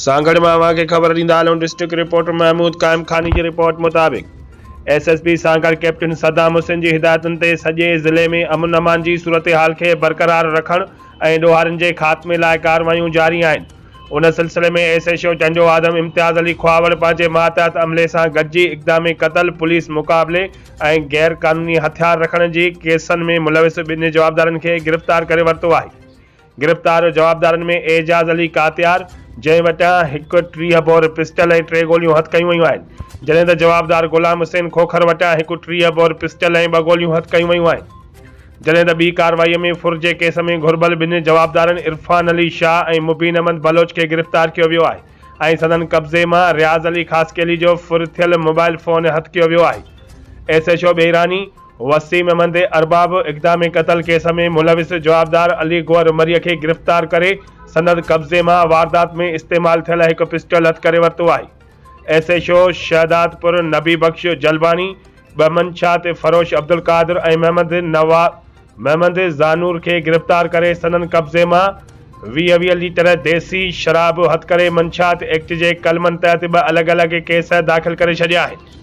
سانگهڙ مان اوهان کي خبر ڏيندا هلون ڊسٽرڪٽ رپورٽر محمود قائم خاني جي رپورٽ مطابق S S P Sanghar captain Saddam Hussain جي هدايتن تي سڄي ضلعي ۾ امن امان جي صورتحال کي برقرار رکڻ ۽ ڏوهارين جي خاتمي لاء ڪارروايون جاري آهن ان سلسلي ۾ S H O Tando Adam Imtiaz Ali Khahawar پنهنجي ماتحت عملي سان گڏجي اقدامي قتل، پوليس مقابلي ۽ غير قانوني هٿيار رکڻ جي ڪيسن ۾ ملوث ٻن جوابدارن کي گرفتار ڪري ورتو آهي. گرفتار جوابدارن ۾ اعجاز علي ڪاتيار جنهن وٽان هڪ 30 بور پسٽل ۽ ٽي گوليون هٿ ڪيون ويون آهن جڏهن ته جوابدار غلام حسين کوکر وٽان هڪ 30 بور پسٽل ۽ ٻه گوليون هٿ ڪيون ويون آهن. جڏهن ته ٻي ڪارروائي ۾ ڦر جي ڪيس ۾ گهربل ٻن جوابدارن عرفان علي شاهه ۽ مبين احمد بلوچ کي گرفتار ڪيو ويو آهي ۽ سندن قبضي مان رياض علي خاصخيلي جو ڦر ٿيل موبائل فون هٿ ڪيو ويو آهي. S H O Birani Waseem Ahmed Arbab اقدامي قتل ڪيس ۾ ملوث جوابدار علي گوهر مري کي گرفتار ڪري سندن قبضي مان واردات ۾ استعمال ٿيل هڪ پسٽل هٿ ڪري ورتو آهي. S H O Shahdadpur Nabi Bakhsh Jalbani ٻه منشيات فروش عبدالقادر ۽ محمد محمد زانور کي گرفتار ڪري سندن قبضي مان 20 20 ليٽر ديسي شراب هٿ ڪري منشيات ايڪٽ جي قلمن تحت ٻه الڳ الڳ ڪيس داخل ڪري ڇڏيا آهن.